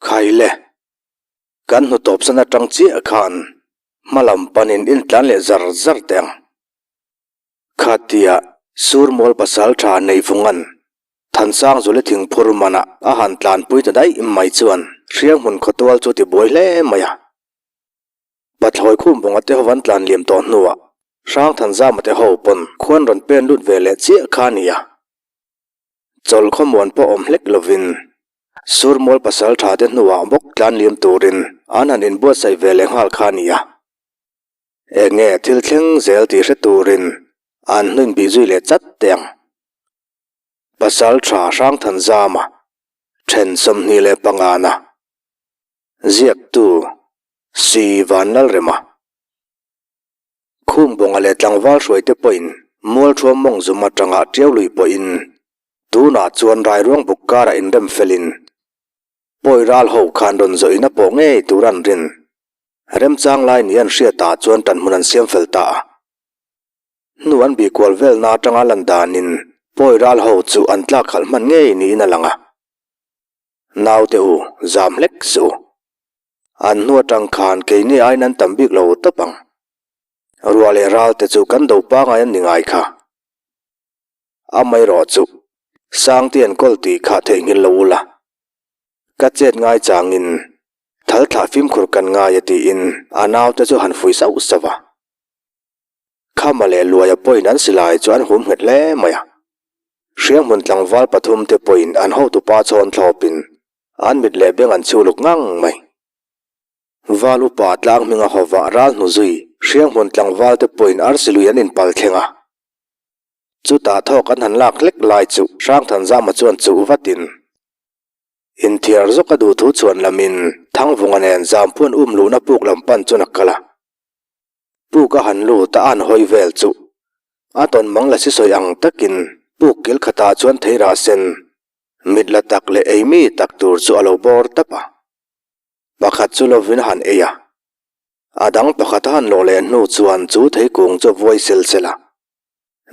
Khai le, kan hnu tawpsan atang chiah khan hma lam panin intlan leh zar zar teh ang. Khatia Surmual pasaltha Neivungan Thansang Zule thingphur manah a han tlanpui ta daih mai chuan Hrianghmun khawtual chu tibuai hle mai a. Pathlawi Khumbawnga te ho an tlan liam tawh hnuah Hrangthanzama te ho pawn khuan rawn pen lut ve leh chiah kha a ni a. Chawlh khawmuan pawh awm hlek lovin Surmual pasaltha te hnuah bawk tlan liam turin an han inbuatsaih ve leh nghal kha a ni a. Eng nge thil thleng zel tih hre turin an hnuin bih zui leh chat teh ang. Pasaltha Hrangthanzama then 25 na ziaktu Si Vanlalrema. Khumbawnga leh tlangval hruaite pawhin Mualthuam mawng zum atanga tiau lui pawhin tunah chuan Rairuang buk karah inrem felin pawi ral ho khan rawn zawhin a pawh ngei tur an rin. Remchang lai ni an hriatah chuan tanhmun an siam fel ta a. Hnu an bih kual velna atanga lan danin pawi ral ho chu an tlak khalh hman ngei niin a lang a. Naute u, zam hlek suh u. An hnu atang khan keini aiin an tam bik lo tawp ang. Ruah leh ral te chu kan do pangai an ni ngai kha. Amaherawh chu Sangte an kawl tih kha theihnghilh lo ula. Ka chet ngai changin thal thlah fimkhur kan ngai a tiin a naute chu han fui sauh sauh a. Khama leh Luaia pawhin an silai chu an hum nghet hle mai a. Hrianghmun tlangval pathum te pawhin an hotupa chhawn thlawpin an mit leh beng an chhu luk ngang mai. Val upa tlang hminga hawva ral hnu zui Hrianghmun tlangval te pawhin arsi lui an inpal thleng a. Chutah thawk an han lak hlek lai chu Hrangthanzama chuan chuh vatin Inthiar zawk a duh thu chuan lamin Thangvunga nen Zamphuan um luhna puk lam pan chuan a kal a. Puk a han lut a an hawi vel chu a tawn mang la si sawi ang takin puk kil khatah chuan theirah sen mit la tak leh ei mi tak tur chu a lo bawr tap a. Pakhat chu lovin a han ei a. A dang pakhat a han lawh leh hnu chuan chu theikung chu a vuai sel sel a.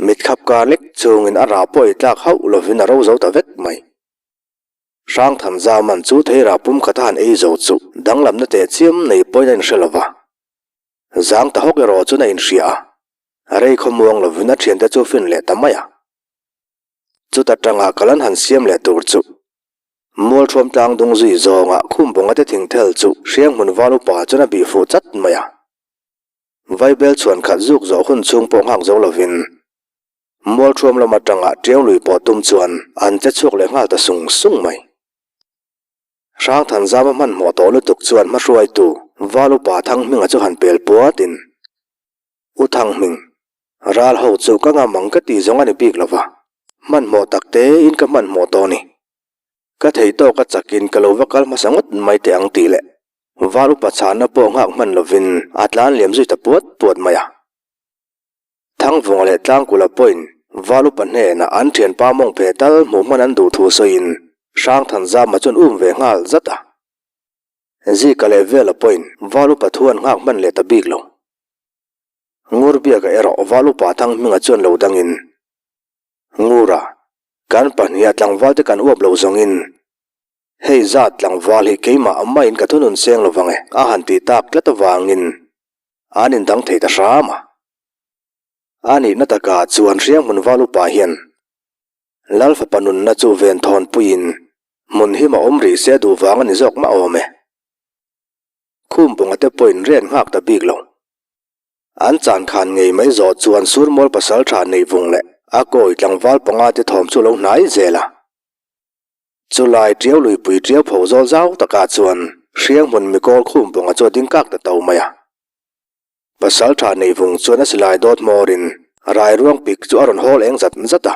Mit khap kar lek chungin a rah pawh ei tlak hauh lovin a ro zo ta vek mai. Hrangthanzau man chu theirah pum khat a han ei zo chu danglamna teh chiam nei pawhin a inhre lo va. Zang ta hawk erawh chuan a inhria a, a rei khawmuang lovin a thiante chu fin leh ta mai a. Chuta tanga kal an han siam leh tur chu Mualthuam tlang dung zui zawnga Khumbawnga te thingthel chu Hrianghmun val upa chuan a bih fuh chat mai a. Vaibel chhuan khat zuk zawh hun chhung pawh nghak zo lovin Mualthuam lam atanga tiau lui pawh tum chuan an che chhuak leh nghal ta sung sung mai. Hrangthanzama hmanhmawh tawh lutuk chuan hmahruaitu Val upa Thanghminga chu han pel puatin, U Thanghming, ral ho chu ka ngam ang ka ti zawng a ni bik lova, hmanhmawh tak tein ka hmanhmawh tawh a ni. Ka theih tawk a chakin ka lo va kal hmasa ngawt mai teh ang tih leh Val upa chhanna pawh nghak hman lovin a tlan liam zui ta puat puat mai a. Thangvunga leh Tlangkula pawhin Val upa hnenah an thianpa mawng phe tal hmuh hman an duh thu sawiin Hrangthanzama chuan um ve nghal zat a. Zika leh Vela pawhin Val upa thu an nghak hman leh ta bik lo. Ngurbiaka erawh Val upa Thanghminga chuan lo dangin, Ngura, kan pahniha tlangval te kan uap lo zawngin hei zat tlangval hi keimah maiin ka thunun seng lovang e a han tih tak tlat avangin An indang thei ta hram a. A nihna takah chuan Hrianghmun val upa hian Lal fapa nunna chu ven thawn puiin hmun him a awm rih se duh vang a ni zawk mah awm e. Khumbawnga te pawhin rian nghak ta bik lo. An chan khan ngei mai zawh chuan Surmual pasaltha Neihvung leh a kawi tlangval panga te thawm chu lo hnai zel a. Chulai tiau luipui tiau pho zawl zau takah chuan Hrianghmun mikawl Khumbawnga chu a ding kak ta to mai a. Pasaltha Neihvung chuan a silai dawt hmawrin Rairuang pik chu a rawn hawl eng zat zat a.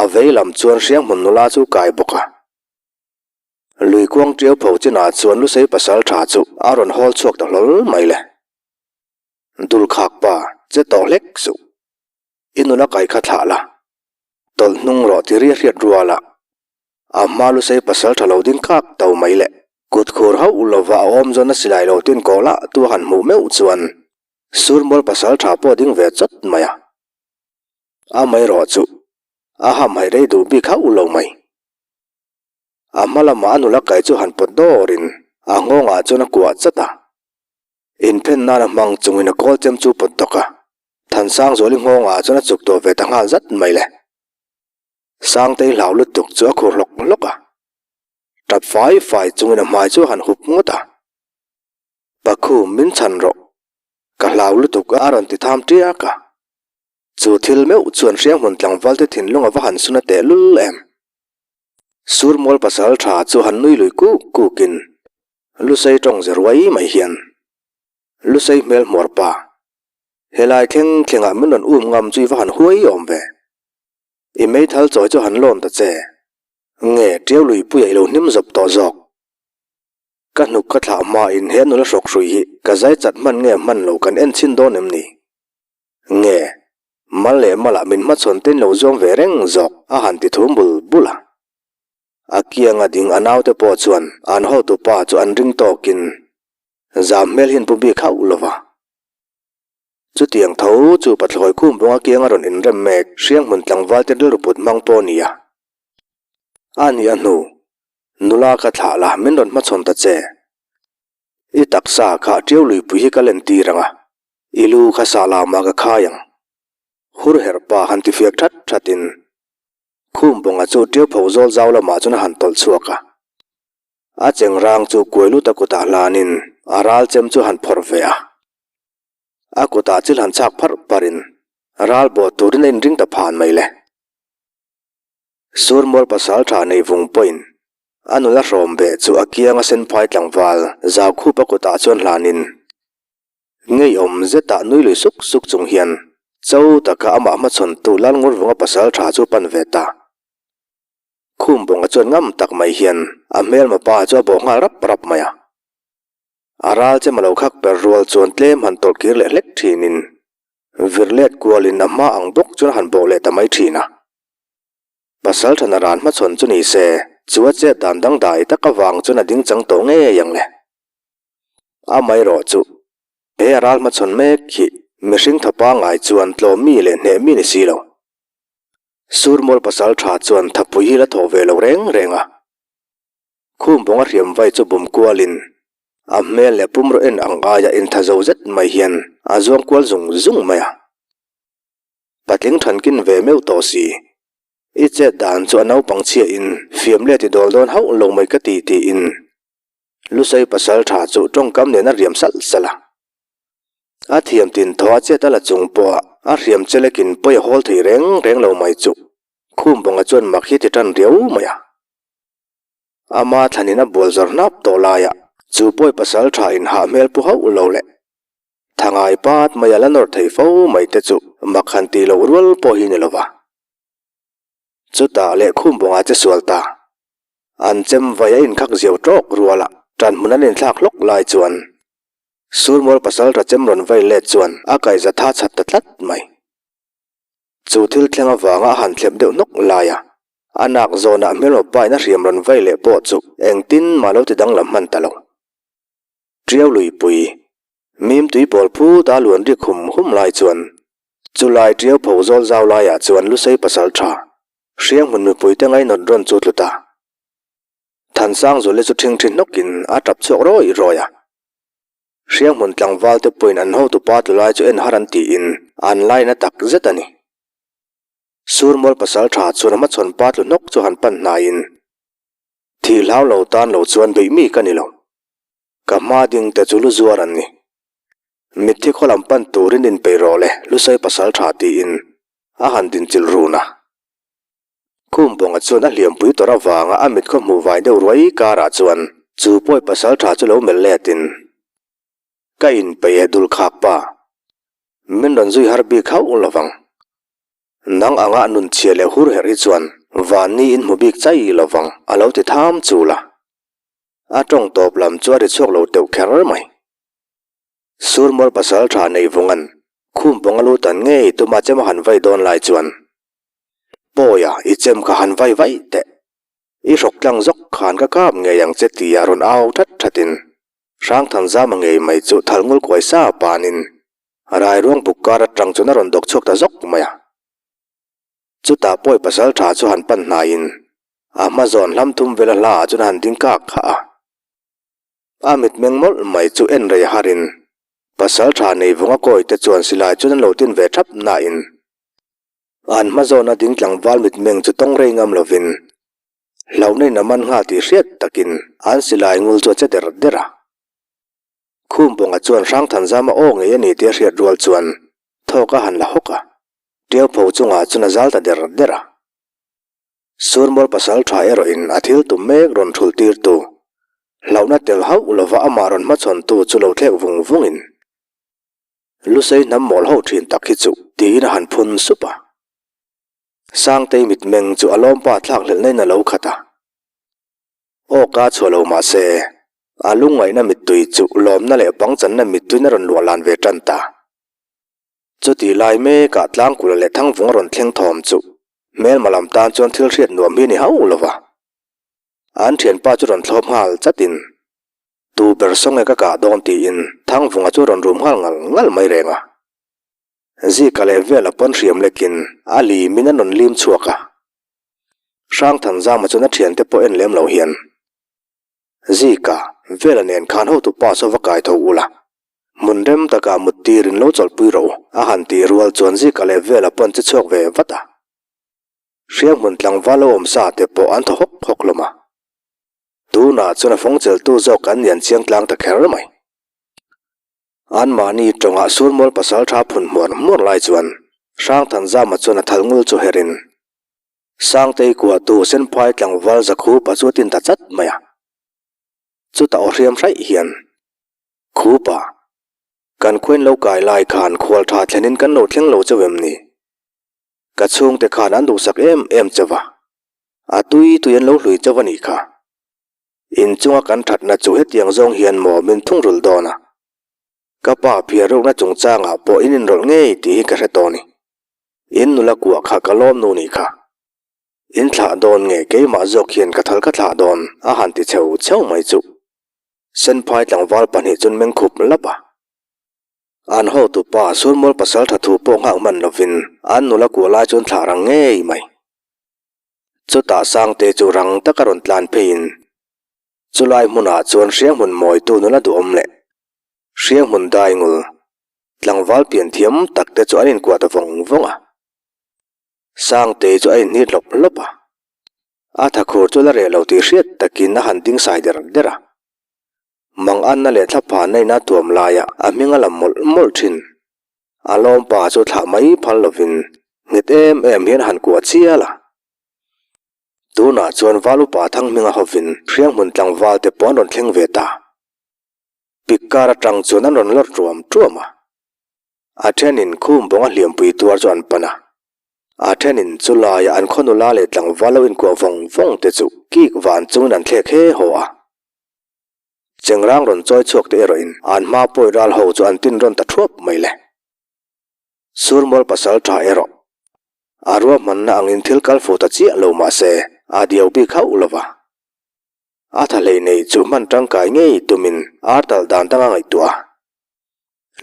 A vei lam chuan Hrianghmun nula chu kai bawk a. Luikuang tiau pho chinah chuan Lusei pasaltha chu a rawn hawl chhuak ta hlawl mai le. Dulkhak pa che tawh hlek suh. I nula kai kha thlah la. Tawlh hnung rawh ti ria hriat rual a, a hma lusei pasal tha lo ding kak to mai le. Kut khur hauh lova a awm zawn a silai lo tin kawh lah tu a han hmuh meuh chuan Surmual pasal tha pawh a ding ve chawt mai a. A mai rawh chu a hamhaih rei duh bik hauh lo mai. A hma lamah a nula kai chu han pawt dawrin a nghawngah chuan a kuah chat a. Inphen nan a hmang chungin a kawl chem chu pawt dawk a. Thansangzuali nghawngah chuan a chuk tawh ve ta nghal zat mai le. Sangtei hlau lutuk chu a khur hlawk hlawk a. Tap fai fai chungin a hmai chu a han hup ngawt a. Pakhu min chhan rawh. Ka hlau lutuk a rawn ti tham tiak a. Chu thil meuh chuan hrianghmun tlangval te thinlung a va han sun a teh lul em. Surmual pasal tha chu han nui lui kuk kuk in Lusei tawng ze ruai mai hian Lusei hmel hmuar pa helai thleng thlengah min rawn um ngam chu i va han huai awm ve. I meithal chawi chu han lawn ta che. Nge tiau luipuia i lo hnim zawp tawh zawk. Ka hnuk ka thlah hmain he nula hrawk hrui hi ka zai chat hman nge hman lo kan en chhin dawn em ni? Nge, mal leh malah min hmachhawn ten lo zuam ve reng zawk a han ti thum bul bul a. A kianga ding a naute pawh chuan an hotu pa chu an ring tawkin zam hmel hi an pu bik hauh lo va. Chutiang tho chu pathlawi khum bunga kianga rawn inrem mek hrianghmun tlangval te rilru put hmang pawh a ni a. A nih a hnu, nula ka thlah la min rawn hmachhawn ta che. I taksa kha ṭiau luipui hi ka len tir ang a, i lu kha sah lamah ka khai ang. Hur herh pa han ti fiak that thatin khum bawnga chu ṭiau pho zawl zau lamah chuan a han tawlh chhuak a. A cheng rang chu kuai lut a kutah hlanin a ral chem chu han phawrh ve a. A kutah chil han chhak pharh pharhin ral bawh turin a inring ta phan mai le. Surmual pasal tha nei vung pawhin a nula hrawm beh chu a kianga senphai tlangval zau khup a kutah chuan hlanin ngeiawm zetah nui lui suk suk chung hian cho taka amah hmachhawntu Lalngurvunga pasal tha chu pan ve ta. Khumbawnga chuan ngam tak mai hian a hmelma pa chu a bawh nghal rap rap mai a. A ral chem a lo khak per rual chuan tlem han tawlh kir leh hlek thinin vir let kualin a hma ang bawk chuan a han bawh leh ta mai thin a. Pasal thana ran hmachhawn chu ni se, chu a chet dan dangdai tak avang chuan a ding chang tawh ngei ang le. Amaherawh chu, he a ral hmachhawn mek hi mihring tha pangngai chuan tlawm mi leh hneh mi ni si lo. Surmual pasal tha chuan thapui hi la thawh ve lo reng reng a. Khum bawnga hriam vai chu bum kualin a hmel leh pumraw en ang aia intha zo zet mai hian a zuang kual zung zung mai a. Patling thankin ve meuh tawh si. I chet dan chu a naupang chhiahin fiam let i dawl dawn hauh lo mai ka ti tiin Lusei pasal tha chu tawngkam nen a riam salh salh a. A thiam tin thaw a chet a la chung pawha a hriam chelekin pawi a hawl thei reng reng lo mai chu Khumbawnga chuan mak hi ti tan riau mai a. Ama thlanin a bual zawr hnap tawh laia chu pawi pasal tha in hah hmel pu hauh lo leh Thangai pat mai a la nawr thei fo mai te chu mak han tih loh rual pawh hi ni lo va. Chutah leh khumbawnga che sual ta. An chem vai a inkhak ziau tawk rual a, tanhmun an inthlak hlawk lai chuan Surmual pasaltha chem rawn vai let chuan a kaihza tha chhat ta tlat mai. Chu thil thleng avanga a han thlep deuh hnawk lai a, a nak zawnah hmelma pain a hriam rawn vai leh pawh chu engtin mah lo ti danglam hman ta lo. Ṭiau luipui, mim tui pawl phut a luan rik hum hum lai chuan chulai ṭiau pho zawl zau laiah chuan Lusei pasal ṭha, Hrianghmun mipuite ngainawt rawn chu tlu ta. Thansangzawle chu ṭhingṭhi hnawkin a ṭap chhuak rawi rawi a. Hrianghmun tlangval te pawhin an hotupa tlu lai chu en har an tiin an laina tak zet a ni. Surmual pasal ṭha chuan a hmachhawn pa tlu hnawk chu han pan hnaiin, Thih hlau lo tan lo chuan beih mi ka ni lo. Ka hma ding te chu lu zuar an ni. Mitthi khaw lam pan turin inpeih rawh le Lusei pasal tha tiin a han dinchilh run a. Khumbawnga chuan a hliampui tawrh avanga a mit khaw hmuh vai deuh ruai karah chuan chu pawi pasal tha chu lo melh letin, Ka inpeih e dul khak pa. Min rawn zui har bik hauh lovang. Nang anga nun chhia leh hur herh hi chuan vanni in hmu bik chai lovang a lo ti tham chul a. A tawng tawp lam chu a ri chhuak lo teuh kher mai. Surmual pasal tha nei vungan khum pawnga lu tan ngei tuma chem a han vai dawn lai chuan Pawia i chem kha han vai vaih teh. I hrawk tlang zawk khan ka kap ngei ang che tia rawn au that thatin Hrangthanzama ngei mai chu thalngul kuai sa panin Rai ruang buk kar atang chuan a rawn dawk chhuak ta zawk mai a. Chutah pawi pasal tha chu han pan hnaiin A hma zawn hlam thum vela hla ah chuan a han ding kak kha a. A mitmeng mawlh mai chu en rei harin pasal tha nei vunga kawi te chuan silai chuan an lo tin ve thap nain an hma zawna ding tlangval mitmeng chu tawng rei ngam lovin hlauhna in a man nghal tih hriat takin an silai ngul chu a che der der a. Khumbawnga chuan Hrangthanzama aw ngei a ni tih a hriat rual chuan thawk a han la hawk a, Tiaupho chungah chuan a zal ta der der a. Surmual pasal tha erawhin a thil tum mek rawn thul tirtu, hlauhna tel hauh lova amah rawn hmachhawntu chu lo thlek vung vungin, Lusei hnam mawl ho thin tak hi chu tiin a han phun sup a. Sangtei mitmeng chu a lawmpa thlak hlelhna in a lo khat a. Aw ka chhuah lo mah se, a lungngaihna mittui chu lawmna leh pangchanna mittuiin a rawn luah lan ve tan ta. Chutih lai mekah Tlangkula leh Thangvung a rawn thleng thawm chu hmelma lam tan chuan thil hriat nuam hi a ni hauh lo va. An thianpa chu rawn thlawp nghal chatin, Tu ber saw nge ka kah dawn tiin Thangvunga chu a rawn rum nghal ngal ngal mai reng a. Zika leh Vela pawn hriam lekin a limin an rawn lim chhuak a. Hrangthanzama chuan a thiante pawh en lem lo hian, Zika, Vela nen khan hotu pa saw va kai tho ula, hmun rem takah mut tirin lo chawlhpui rawh u, a han tih rual chuan Zika leh Vela pawh an che chhuak ve vat a. Hrianghmun tlangval lo awm sa te pawh an thaw hawk hawk hlawm a. Tunah chuan a fawng cheltu zawk an lian chiang tlang ta kher mai. Anmahni tawngah Surmual pasaltha phun hmuar hmuar lai chuan Hrangthanzama chuan a thal ngul chu herin Sangtei kuahtu Senphai tlangval Zakhupa chu a tin ta chat mai a. Chutah aw hriam hraih hian, Khupa, kan khuain lo kai lai khan khual tha thlenin kan lo thleng lo cheu em ni? Ka chhungte khan an duhsak em em cheu va, a tui tui an lo hlui cheu a nih kha. Inchunga kan thatna chu hetiang zawng hian maw min thungrul dawn a? Ka pa phiar rukna chungchangah pawh in inrawlh ngei tih hi ka hre tawh a ni. In nula kuah kha ka lawm nu nih kha. In thlah dawn nge keimah zawk hian ka thal ka thlah dawn a han ti cheu cheu mai chu. Senphai tlangval pahnih chuan meng khup lap a. An hotu pa Surmual pasal tha thu pawh nghak hman lovin an nula kuah lai chuan thlah rang ngei mai. Chutah Sangte chu rang taka rawn tlan pheiin chulai hmunah chuan Hrianghmun mawitu nula duhawm leh Hrianghmun daingul Tlangval pian thiam tak te chu an inkuah ta vawng vawng a. Sangtei chu a inhnit hlawp hlawp a. A thakhur chu la reh lo tih hriat takin a han ding sai der der a. Mang Anna leh thlaphanna in a tuam laia a hming a lam mawlh mawlh thin. A lawmpa chu thlah mai phal lovin nghet em em hian a han kuah chial a. Tunah chuan Val upa Thanghminga hovin Hrianghmun tlangval te pawh an rawn thleng ve ta. Pik kar atang chuan an rawn lawr tuam tuam a. A thenin khum bawnga hliampui tuar chu an pan a. A thenin chu laia an khaw nula leh tlangval lo inkuah vawng vawng te chu kik van chungin an thlek he haw a. Chengrang rawn chawi chhuak te erawhin an hma pawi ral ho chu an tin rawn ta thuap mai le. Surmual pasal tha erawh a ruahmanna angin thil kal fu ta chiah lo mah se a diau bik hauh lo va. A tha hlei nei chu hman tangkai ngei tumin ar talh dan danga ngaihtuah a.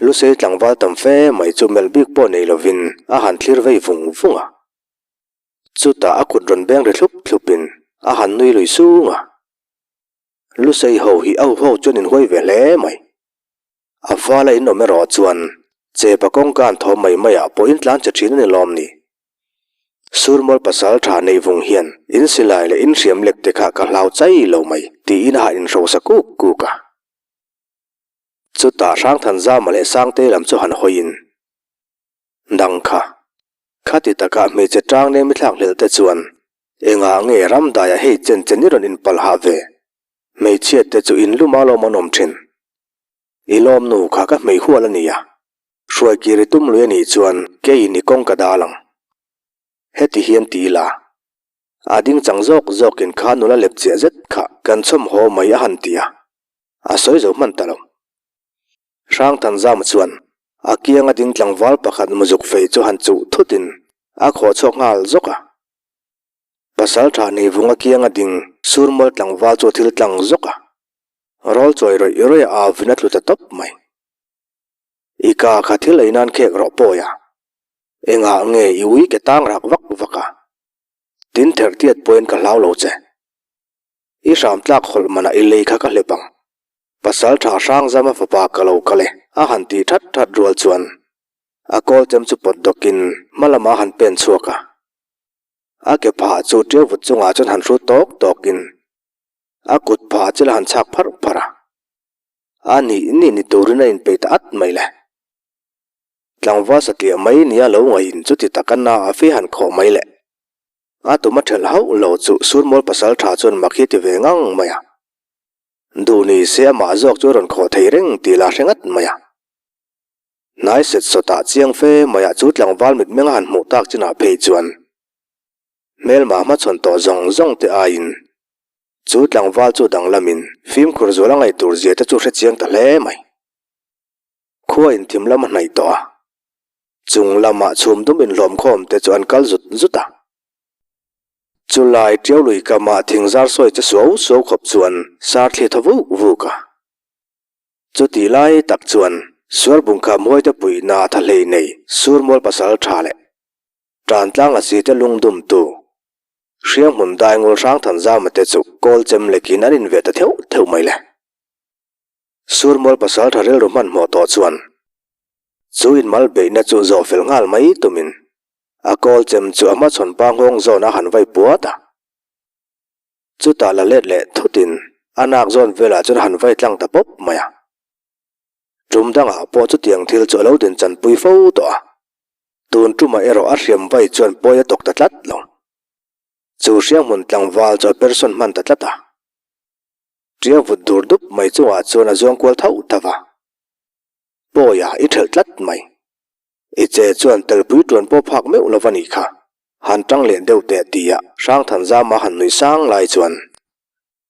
Lusei tlangval tam fe mai chu melh bik pawh nei lovin a han thlir vei vung vung a. Chutah a kut rawn beng ri thlup thlupin a han nui lui sung a. Lusei ho hi au ho chuan inhuai ve hle mai. A vala in awm erawh chuan chepa kawngka an thawm mai maiah pawh in tlan che thin a ni lawm ni. Surmual pasal tha neih vung hian in silai leh in hriam lek te kha ka hlau chai lo mai tiin a han inhrosa kuk kuk a. Chutah Hrangthanzama leh Sangtei lam chu han hawiin, Dang kha, khati takah hmeichhe tang nem i thlak hlelh te chuan engah nge ramdaiah hei chen chen i rawn inpalhah ve? Hmeichhia te chu in luma lawm an awm thin. I lawmnu kha ka hmei hual a nia, hruai kir i tum lui a nih chuan keiin i kawng ka dal ang. Heti hian ti ila, a ding chang zawk zawkin kha nula lep chiah zet kha kan chhawm haw mai a han ti a, a sawi zo hman ta lo. Hrangthanzama chuan a kianga ding tlangval pakhat muzuk fei chu han chuh thutin a khawh chhuak nghal zawk a. Pasal tha nei vunga kianga ding Surmual tlangval chu a thil tlang zawk a. Rawl chawi rawih rawih a avin a tlu ta tawp mai. I ka kha thil ei nan khek rawh pawi a. Engah nge i ui ke tang rak vak vak a? Tin therh tiat pawhin ka hlau lo che. I hram tlak hawlh manah i lei kha ka hlep ang. Pasal tha Hrangzama fapa ka lo kal e a han tih that that rual chuan a kawl chem chu pawt dawkin hma lamah a han pen chhuak a. A ke phah chu ṭiau vut chungah chuan han hrut tawk tawkin a kut phah chil a han chhak pharh pharh a. A nih nih ni turin a inpeih ta at mai le. Tlangval satliah mai nia lo ngaihin chuti taka na a fe han khawh mai le. A tum a ṭhelh hauh lo chu Surmual pasal ṭha chuan mak hi ti ve ngang mai a. Duh ni se amah zawk chu a rawn khawh thei reng tih la hre ngat mai a. Hnai set sawtah chiang fe maiah chu tlangval mitmeng a han hmuh tak chinah phei chuan hmelma hmachhawn tawh zawng zawng te aiin chu tlangval chu danglamin fimkhur zual a ngaih tur zia te chu hre chiang ta hle mai. Khua inthim lam a hnaih tawh a, chung lamah chhum dum inhlawmkhawm te chu an kal zut zut a. Chulai ṭiau lui kamah thingzar sawi che suau suau khawp chuan sar thli thaw vuk vuk a. Chutih lai tak chuan sual bungkham huaite puihna tha hlei nei Surmual pasal tha leh Tantlang lasi te lungdumtu Hrianghmun Daingul Hrangthanzama te chu kawl chem lekin an inve ta theuh theuh mai le. Surmual pasaltha rilru hmanhmawh tawh chuan chu inmal beihna chu zawh fel nghal mai tumin a kawl chem chu a hmachhawn pa nghawng zawn a han vai puat a. Chutah la let leh thutin a nak zawn velah chuan a han vai tlang ta pawp mai a. Tum dangah pawh chutiang thil chu a lo din chanpui fo tawh a, tun tumah erawh a hriam vai chuan pawi a tawk ta tlat lo. Chu hrianghmun tlangval chu a persawn hman ta tlat a. Ṭia vut dur dup mai chungah chuan a zuang kual thauh thauh a. Pawia i ṭhelh tlat mai. I che chuan telpui ṭuan pawh phak meuh lo va nih kha. Han ṭang leh deuh teh tia Hrangthanzama han nuih sang lai chuan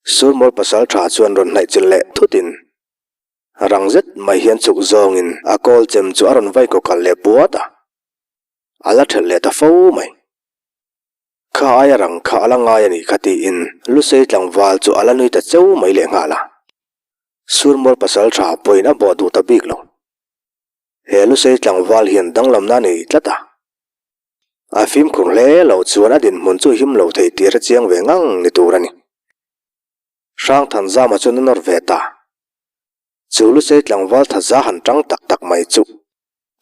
Surmual pasal ṭha chuan rawn hnaih chilh leh thutin rang zet mai hian chuk zawngin a kawl chem chu a rawn vai kaw kal leh puat a. A la ṭhelh leh ta fo mai. Kha aia rang kha a la ngai a nih kha tiin Lusei tlangval chu a la nui ta cheu mai leh nghal a. Surmual pasal tha pawhin a bawh duh ta bik lo. He Lusei tlangval hian danglamna a nei tlat a. A fimkhur hle lo chuan a dinhmun chu him lo thei tih a hrechiang ve ngang ni tur a ni. Hrangthanzama chuan a nawr ve ta. Chu Lusei tlangval thaza han tang tak tak mai chu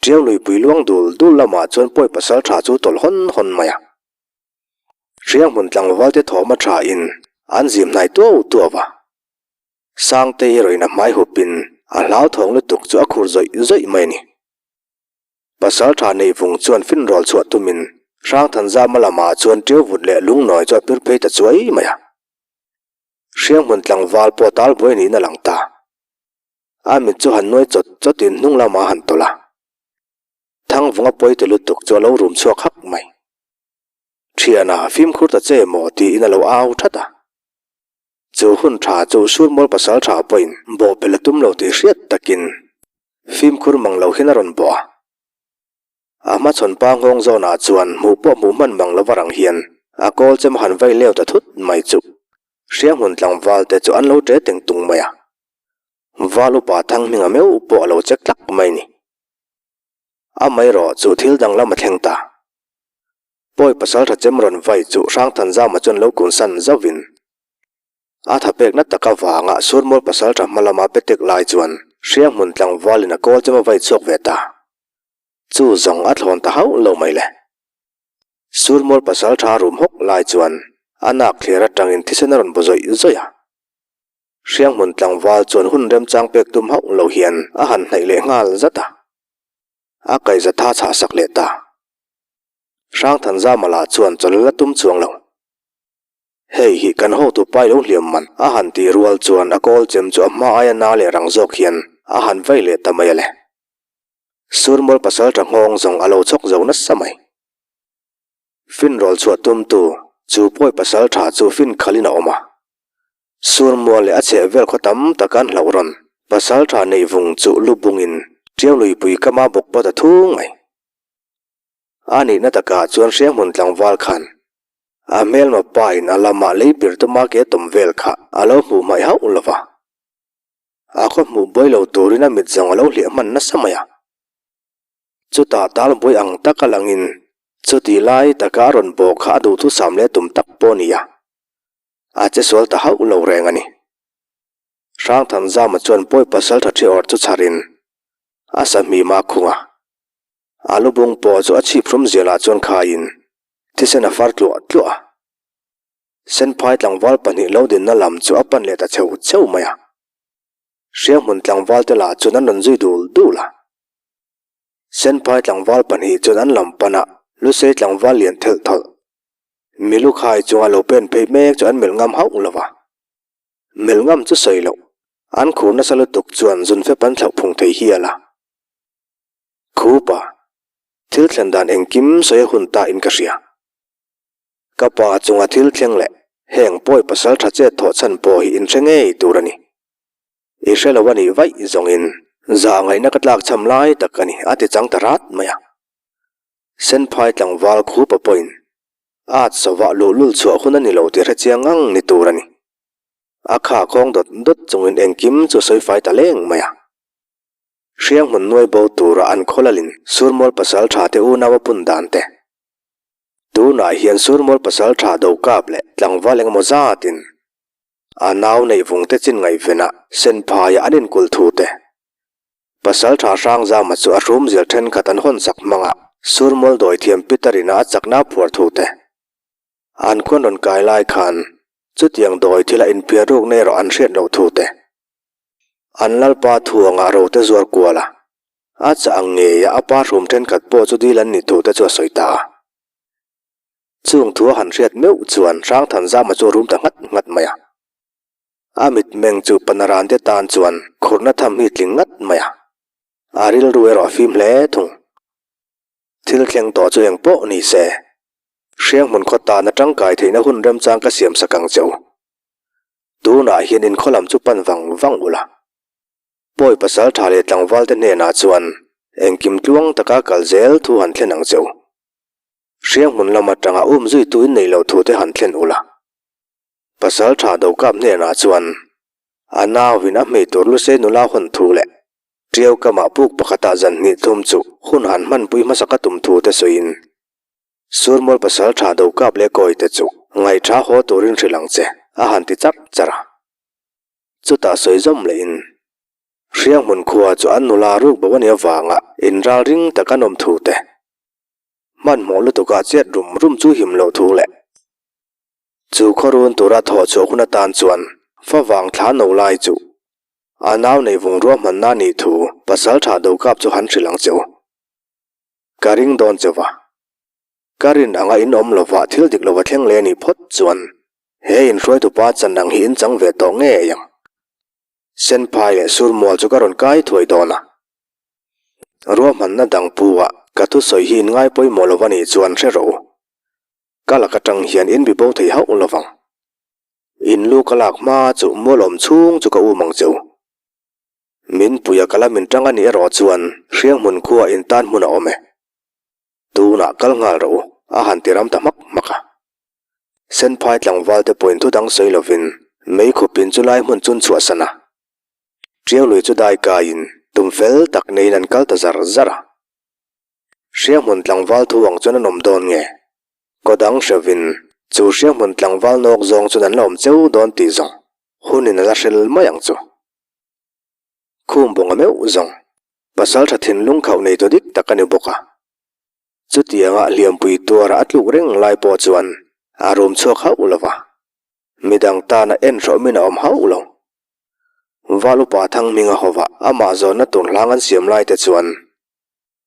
Ṭiau luipui luang dul dul lamah chuan pawi pasal ṭha chu tawlh hawn hawn mai a. Hrianghmun tlangval te thawm a ṭha in an zim hnai tuau tuau a. Sangtei erawhin a hmai hup in a hlauthawng lutuk chu a khur zawih zawih mai a ni. Pasal ṭha neih vung chuan finrawl chhuah tumin Hrangthanzama lamah chuan ṭiau vut leh lungnawi chu a pir phei ta chuai mai a. Hrianghmun tlangval pawh tal buai niin a lang ta. A mit chu han nuai chawt chawtin hnung lamah a han tawlh a. Thangvunga pawi ti lutuk chu a lo rum chhuak hak mai. Thiana, fimkhur ta che maw tiin a lo au that a. Chu hun tha chu Surmual pasal tha pawhin bawh pel a tum lo tih hriat takin fimkhur mang lo hian a rawn bawh a. A hmachhawn pa nghawng zawnah chuan hmuh pawh hmuh hman mang lova rang hian a kawl chem a han vai leu ta thut mai chu Hrianghmun tlangval te chu an lo ṭe teng tung mai a. Val upa Thanghminga meuh pawh a lo check tlak mai ni. Amaherawh chu thil danglam a thleng ta. Pawi pasalṭha chem rawn vai chu Hrangthanzama chuan lo kun san zauhin a tha pekna tak avanga Surmual pasalṭha hma lama pe tek lai chuan Hrianghmun tlangvalin a kawl chem a vai chhuak ve ta. Chu zawng a thlawn ta hauh lo mai le. Surmual pasalṭha rum hawk lai chuan a nak thler atangin thisen a rawn bu zawih zawih a. Hrianghmun tlangval chuan hun remchang pek tum hauh lo hian a han hnaih leh nghal zat a. A kaihza tha chhah sak leh ta. Hrangthanzama lah chuan chawlh la tum chuang lo. Hei hi kan hotu pai lo hliam man a han tih rual chuan a kawl chem chu a hma aia na leh rang zawk hian a han vai leh ta mai a le. Surmual pasalṭha nghawng zawng a lo chhawk zo nasa mai. Finrawl chhuah tumtu chu pawi pasalṭha chu fin khalhin a awm a. Surmual leh a chheh vel khaw tam tak an hlauh rawn. Pasalṭha neih vung chu lu bungin ṭiau luipui kama bawk pawt a thung mai. A nihna takah chuan Hrianghmun tlangval khan a hmelma pa in a lamah lei pir tuma ke tawm vel kha a lo hmuh hmaih hauh lo va. A khaw hmuh buai lo turin a mit zawng a lo hliah hman nasa mai a. Chutah tal buai ang taka langin. Chutih lai taka a rawn bawh kha a duhthusam leh tum tak pawh a ni a, a che sual ta hauh lo reng a ni. Hrangthanzama chuan pawi pasal tha thi awrh chu chharin a sahmim a khung a, a lubung pawh chu a chhip hrum zialah chuan khaiin thisen a far tluah tluah a. Senphai tlangval pahnih lo dinna lam chu a pan leh ta cheu cheu mai a. Hrianghmun tlangval te lah chuan an rawn zui dul dul a. Senphai tlangval pahnih chuan an lam pan a, Lusei tlangval lian thelh thawlh. Milukhai chunga lo pen phei mek chu an melh ngam hauh lo va. Melh ngam chu sawi loh, an khur nasa lutuk chuan zun fep an thlauh phung thei hial a. Khupa, thil thlen dan engkim sawi a hun ta in ka hria. Ka pa chunga thil thleng leh heng pawi pasal tha chet thawh chhan pawh hi in hre ngei tur a ni. I hre lo a nih vaih zawngin zah ngaihna ka tlak chham lai tak a ni a ti chang ta rat mai a. Senphai tlangval khupa pawhin at sawah luhlul chhuah hun a ni lo tih hre chiang ngang ni tur a ni. A kha khawng dawt dawt chungin engkim chu sawi fai ta leng mai a. Hrianghmun nuai bo tura an khawlalin Surmual pasal tha te unau a pun dan te. Tunah hian Surmual pasal tha do kap leh tlangval engemaw zatin a nau neih vung te chin ngaihvenah senphaiah an inkulh thu te. Pasal tha Hrangzama chu a hrumzial thenkhat an hawn sak hmangah Surmual dawithiam Peter ina a chakna a phuar thu te. An khuan rawn kai lai khan chutiang dawi thila inphiar rukna erawh an hriat loh thu te. An lalpa thuangah rote zuar kual a. A chah ang ngeia a pa hrum thenkhat pawh chu dil an nih thu te chu a sawi ta a. Chung thu a han hriat meuh chuan Hrangthanzama chu a rum ta nghat nghat mai a. A mitmeng chu Panaran te tan chuan khurna tham hi tling ngat mai a. A rilru erawh a fim hle thung. Thil thleng tawh chu eng pawh ni se, Hrianghmun khaw tana tangkai theihna hun remchang ka siam sak ang che u. Tunah hian inkhaw lam chu pan vang vang ula. Pawi pasal tha leh tlangval te hnenah chuan engkim tluang taka kal zel thu han thlen ang che u. Hrianghmun lam atanga um zui tu in neih loh thu te han thlen ula. Pasal tha Dokap hnenah chuan a nauin a hmei tur Lusei nula hawn thu leh Tiau kamah puk pakhatah zan hnih thum chu hun han hmanpui hmasa ka tum thu te sawiin Surmual pasal tha Dokap leh Kawi te chu ngaihṭha haw turin hrilh ang che a han ti charh charh a. Chutah sawi zawm lehin, Hrianghmun khua chu an nula ruk bo a nih avanga inral ring tak an awm thu te, hmanhmawh lutukah chet rum rum chu him loh thu leh chu khaw run tura thawh chhuah hun atan chuan favang thla no lai chu a nau nei vung ruahmanna a nih thu pasal tha Dokap chu han hrilh ang che u. Ka ring dawn che va. Ka rin anga in awm lova thil dik lova thleng leh a nih phawt chuan he inhruaitupa chan ang hi in chang ve tawh ngei ang. Senphai leh Surmual chu ka rawn kai thuai dawn a. Ruahmanna dang pu ah ka thusawi hi in ngai pawimawh lova nih chuan hre rawh u. Ka lak atang hian in bi bo thei hauh lovang. In lu ka lak hma chu mual awm chhung chu ka um ang che u. Min puia ka la min tang a nih erawh chuan Hrianghmun khua in tan hmun a awm e. Tunah kal nghal rawh u, a han ti ram ta hmak hmak a. Senphai tlangval te pawhin thu dang sawi lovin mei khupin chu lai hmun chun chhuahsan a. Tiau lui chu dai kaiin tum fel tak neiin an kal ta zar zar a. Hrianghmun tlangval thu ang chuan an awm dawn nge? Kaw dang hrevin chu Hrianghmun tlangval nawk zawng chuan an la awm cheu dawn tih zawng hunin a la hrel mai ang chu. Khum bawnga meuh zawng, pasal tha thinlung khauh nei tu dik tak a ni bawk a. Chutianga hliampui tuara a tluk reng lai pawh chuan a rum chhuak hauh lo va, midang tana en hrawmin a awm hauh lo. Val upa Thanghminga hovah amah zawnna tur hlang an siam lai te chuan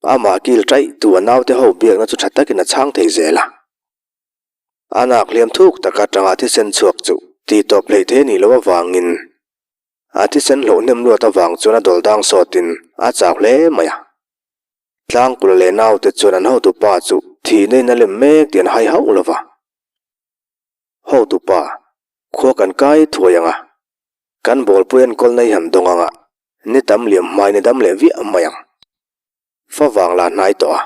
amah kil taih tu a naute ho biakna chu tha takin a chhang thei zel a. A nak hliam thuk taka tanga thisen chhuak chu tihtawp hleih thei a nih loh avangin A thisen hlauh hnem luat avang chuan a dawl dang sawtin a chau hle mai a. Tlangkula leh naute chuan an hotupa chu thihna in a lem mek tih an hai hauh lo va. Hotupa, khua kan kai thuai ang a, kan bawlpui enkawlna hi han dawng ang a, ni tam liam hmain i dam leh viah mai ang. Favang la hnai tawh a.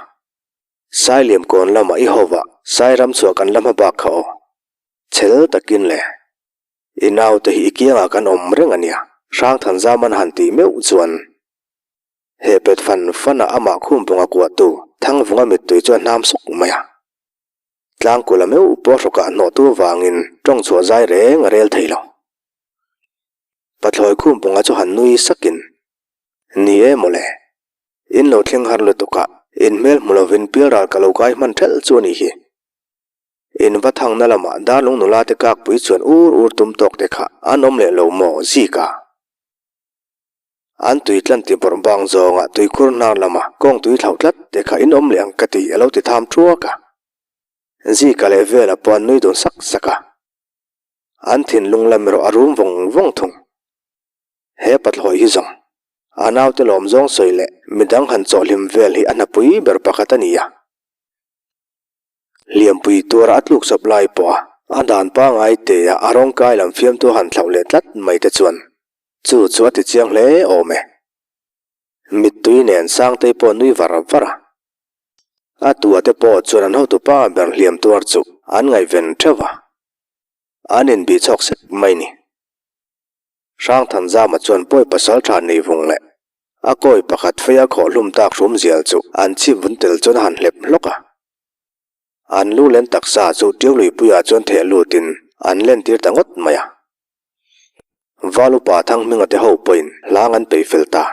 Sailiam kawn lamah i hova Sairam chhuah kan la hma bak kha aw. Chhel takin le. I naute hi i kiangah kan awm reng a nia, Hrangthanzaman han tih meuh chuan he pet fan fan a amah khum vunga kuahtu Thangvunga mittui chu a hnam sawk mai a. Tlangkula meuh pawh hrawkah hnawhtu avangin tawng chhuah zai reng a rel thei lo. Pathlawi Khumpunga chu han nui sakin, Ni e mawle, in lo thleng har lutuk a, in hmel hmu lovin pialral ka lo kai hman ṭhelh chu a nih hi. In va thangna lamah darlung nula te kakpui chuan ur ur tum tawk te kha an awm leh lo maw Zika? An tui tlan ti bawrh bang zawngah tuikhur hnar lama kawng tui thlauh tlat te kha in awm leh ang ka ti a lo ti tham thuak a. Zika leh Vela pawh an nui dun sak sak a. An thinlung lam erawh a rum vawng vawng thung. He pathlawi hi zawng a naute lawm zawng sawi leh midang han chawhhlim vel hi a hnapui ber pakhat a ni a. Hliampui tuara a tluk sawp lai pawha a dan pangai tea a rawngkai lam fiamtu han thlauh leh tlat mai te chuan chu chu a ti chiang hle awm e. Mittui nen Sangtei pawh nui var var a. A tua te pawh chuan an hotu pa ber hliam tuar chu an ngaihven theuh a, an inbih chhawk sek mai ni. Hrangthanzama chuan pawi pasal tha nei vung leh a kawi pakhat feia khawhhlum tak hrum zial chu an chhip vun tel chuan a han hlep hlawk a. An lu len taksa chu tiu luipuiah chuan theh lutin an lentir ta ngawt mai a. Val upa Thanghminga te ho pawhin hlang an peih fel ta.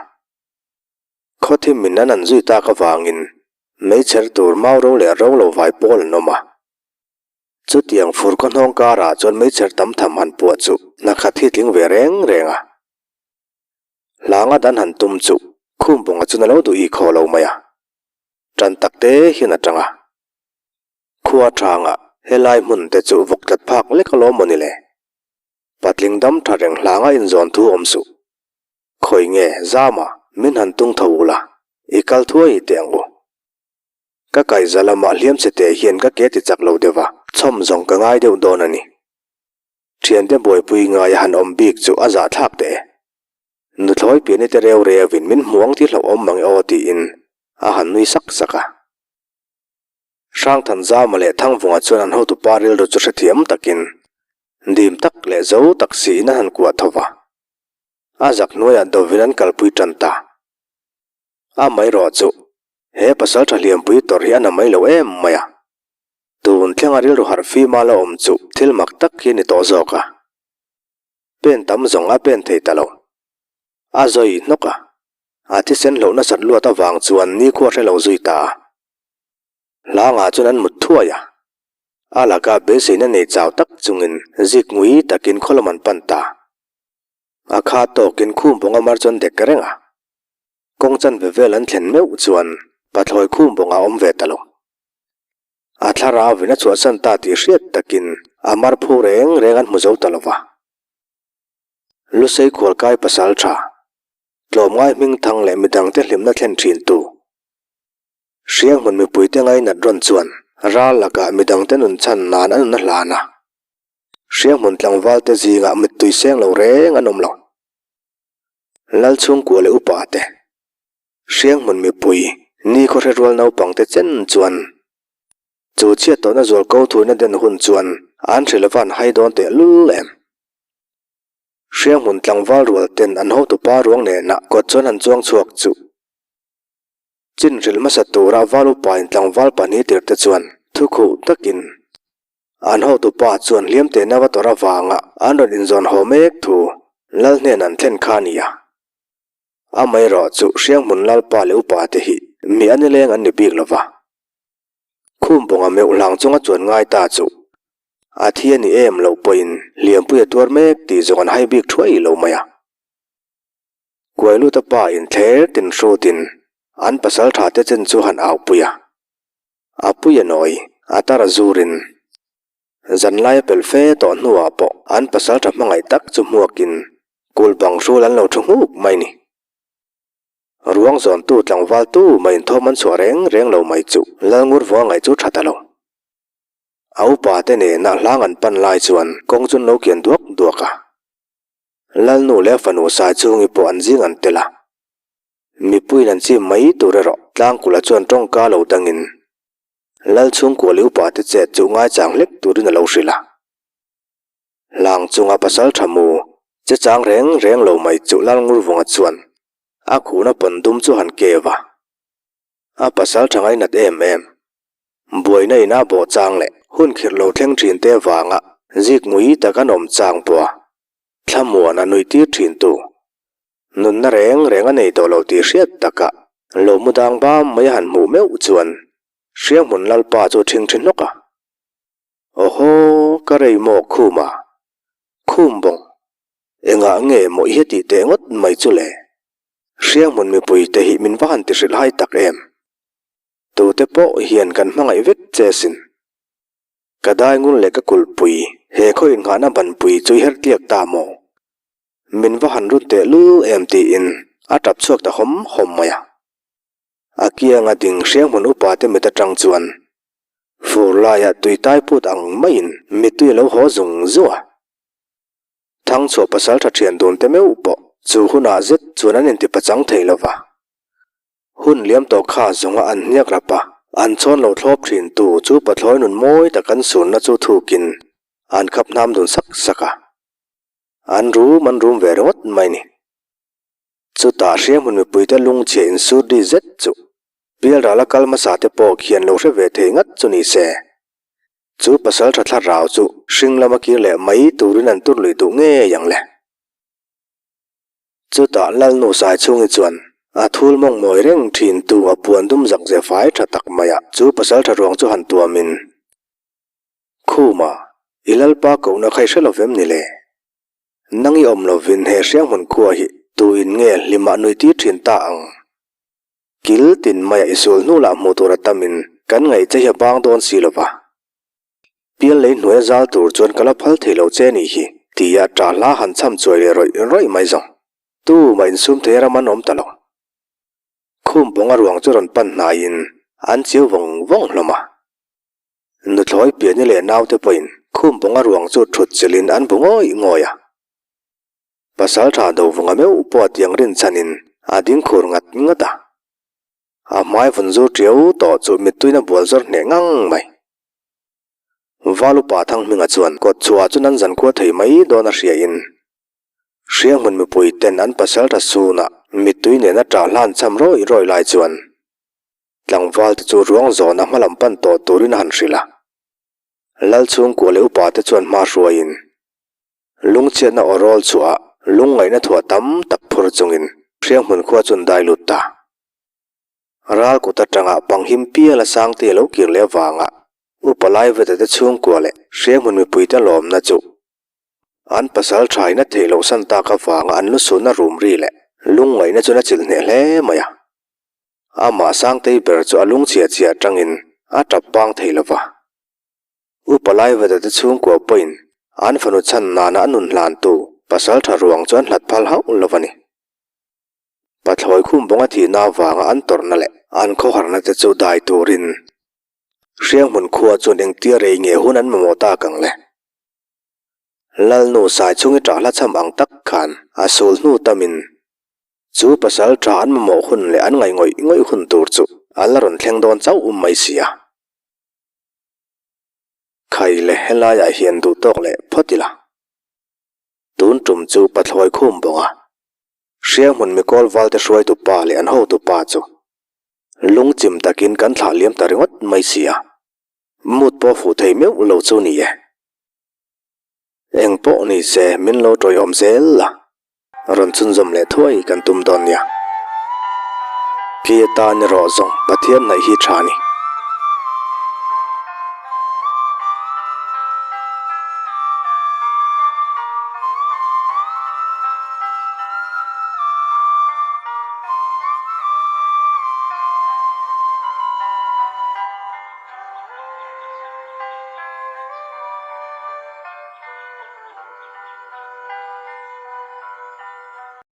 Khawthim min an an zui tak avangin meichher tur mau ro leh ro lo vai pawl an awm a. Chutiang fur khaw hnawng karah chuan meichher tam tham han puah chu hna khat hi tling ve reng reng a. Hlanga dan han tum chu Khumpunga chuan a lo duh i khaw lo mai a. Tan tak te hian a tang a. Khua thangah helai hmun te chu vawk tlat phak lek alawm maw ni le? Patling dam tha reng hlanga inzawn thu awm suh. Khawi nge Zama min han tung tho ula, i kal thuai teh ang u. Ka kaihza lamah hliam che teh hian ka ke ti chak lo deuh a, chhawm zawng ka ngai deuh dawn a ni. Thiante buaipui ngaia han awm bik chu a zahthlak teh e. Nuthlawi piani te reu reuin min hmuang ti hlauhawm mang e aw tiin a han nui sak sak a. Hrangthanzama leh Thangvunga chuan an hotupa rilru chu hrethiam takin dim tak leh zo tak siin an han kuah tho va. A zak hnuaiah dovin an kalpui tan ta. Amaherawh chu he pasal tha hliampui tawrh hi a na mai lo em mai a. Tun thlenga rilru harh fima la awm chu thil mak tak hi a ni tawh zawk a. Pen tam zawng a pen thei ta lo. A zawi hnawk a. A thisen hloh nasat luat avang chuan nikhua hre lo zui ta a. Hlangah chuan an mut thuai a. A laka beiseina nei chau tak chungin zik ngui takin khaw lam an pan ta. A kha tawkin khum bawnga mar chuan dek reng a. Kawng chanve vel an thlen meuh chuan pathlawi khum bawnga awm ve ta lo. A thlarau in a chhuahsan ta tih hriat takin a mar phu reng reng an hmu zo ta lo va. Lusei khualkai pasal tha, tlawmngai hmingthang leh midangte hlimna thlen thin tu. Hrianghmun mipuite ngainat rawn chuan ral lakah midangte nun chhan nan a nun a hlan a. Hrianghmun tlangvalte zingah mittui seng lo reng an awm lo. Lalchhungkua leh upa te, Hrianghmun mipui, nikhaw hre rual naupang te chen chuan chu chhiat tawhna zual ko thuina den hun chuan an hre lova an hai dawn teh lul em. Hrianghmun tlangval rual ten an hotupa ruang nena kawt chuan han chuang chhuak chu chin hrilh hmasa tura val upain tlangval pahnih tirh te chuan thukhuh takin An hotupa chuan hliam tehna va tawrh avanga an rawn inzawn haw mek thu Lal hnen an thlen kha a ni a. Amaherawh chu Hrianghmun Lalpa leh upa te hi mi a nileng an ni bik lo va. Khumbawnga meuh hlang chunga chuan ngai ta chu a thi a ni em loh pawhin hliampui a tuar mek tih zawng an hai bik thuai lo mai a. Kuailuta pa inthler tin hrutin an pasal tha te chen chu han aupui a. A pui a nawi, a tar a zurin. Zanlai a pel fe tawh hnuah pawh an pasal tha hmangaih tak chu hmuakin kul bang hrul an lo thu nghuk mai ni. Ruang zawntu tlangval tu mah inthawm an chhuah reng reng lo mai chu Lalngur vunga ngaih chu tha ta lo. A upa te nena hlang an pan lai chuan kawng chu an lo kian duak duak a. Lalnu leh a fanu Saichhungi pawh an zing an tel a. Mipuiin an chim mai tur erawh Tlangkula chuan tawngka lo dangin Lalchhungkua leh upa te chet chu ngaichang hlek turin a lo hrilh a. Hlang chunga pasal tha mu che chang reng reng lo mai chu Lalngurvunga chuan a khuhna pawn dum chu han keu a. A pasal tha ngainat em em. Buaina ina bawh chang leh hun khirh lo thleng thin te vanga zik ngui tak an awm chang pawh a thlamuan a nuih tir thin tu. Nunna reng reng a nei tawh lo tih hriat takah lo mu dang bam mai a han hmuh meuh chuan Hrianghmun Lalpa chu ṭhing ṭhi hnawk a. Awhaw, ka rei maw khum a? Khum bawng, engah nge maw i hetih teh ngawt mai chu le? Hrianghmun mipui te hi min va han ti hrilh hai tak em? Tute pawh hian kan hmangaih vek che sin. Ka daingul leh ka kulhpui, he khaw innghahna banpui chu i her tliak ta maw? Min va han run teh lul em tiin a tap chhuak ta hawm hawm mai a. A kianga ding hrianghmun upa te mit atang chuan fur laiah tui tai put ang maiin mittui a lo haw zung zung a. Thangchhuah pasal tha thian dun te meuh pawh chu hunah zet chuan an intipachang thei lo va. Hun liam tawh kha zawnga an hniak rap a, an chhawn lo thlawp thin tu chu pathlawi nun mawi tak an sunna chu thukin an khap hnam dun sak sak a. An rum an rum ve ringawt mai ni. Chutah hrianghmun mipuite lungchhia insur ri zet chu Pialrala kal hmasa te pawh khian lo hre ve thei ngat chu ni se. Chu pasal tha thlarau chu hring lama kir leh mai turin an tur lui duh ngei ang le. Chutah Lalnu Saichhungi chuan a thul mawng mawi reng thin tu a puan dum zak ze fai tha tak mai a, chu pasal tha ruang chu han tuamin, Khuma, i Lalpa kohna kha i hre lovem ni le? Nang i awm lovin he hrianghmun khua hi tu in nge hlimah nuih tir thin ta ang? Kil tin maiah i sul hnu lah hmuh tur a tamin kan ngaih che hi a bang dawn si lova. Pial lei hnuaia zal tur chuan ka la phal thei lo che ni hi, tia ṭah hla han chham chuai leh rawih rawih mai zawng. Tu mah insum thei ram an awm ta lo. Khum pawnga ruang chu rawn pan hnaiin an chiu vawng vawng hlawm a. Nuthlawi piani leh naute pawhin khum pawnga ruang chu ṭhut chilhin an bu ngawih ngawih a. Pasal ṭha do vunga meuh pawh a tiang rinchhanin a ding khur ngat ngat a. A hmai vun zur ṭiau tawh chu mittuina bual zawr hneh ngang mai. Valupa Thanghminga chuan kawt chhuah chu nan zankhua thei mai dawn a hriain Hrianghmun mipui ten an pasal tha sunah mittui nena ṭah hlan cham rawih rawih lai chuan tlangval te chu ruang zawna hmalam pan tawh turin a han hrilh a. Lal chhungkua leh upa te chuan hma hruaiin lungchhiatna aw rawl chhuah lungngaihna thuah tam tak phur chungin Hrianghmun khua chu an dai lut ta. Ral kut atanga panghim piala Sangte a lo kir leh avanga Upa Laiveta te chhungkua leh Hrianghmun mipuite lawmna chu an pasal thaina theih loh san tak avanga an lusunna rum ri leh lungngaihna chuan a chilh hneh hle mai a. Amah Sangtei ber chu a lungchhia chhia atangin a tap bang thei lova. Upa Laiveta te chhungkua pawhin an fanu chhan nana a nun hlantu pasal tha ruang chu an hlat phal hauh lo a ni. Pathlawi khum bawnga thihna avanga an tawrhna leh an khawharna te chu dai turin Hrianghmun khua chuan engtia rei nge hun an mamawh tak ang le? Lalnu Saichhungi ṭah hla chham ang tak khan a sul hnu tamin chu pasal ṭha an mamawh hun leh an ngaih ngawih ngawih hun tur chu a la rawn thleng dawn chauh um mai si a. Khai le helaiah hian duhtawk leh phawt ila. Tun tum chu pathlawi khum bawnga Hrianghmun mikawl valte hruaitu pa leh an hotu pa chu lungchim takin kan thlah liam ta ringawt mai si a, mut pawh fuh thei meuh lo chu ni e. Eng pawh ni se min lo tawiawm zel la, rawn chhunzawm leh thuai kan tum dawn nia. Khi atan erawh zawng Pathian hnaih hi tha ni.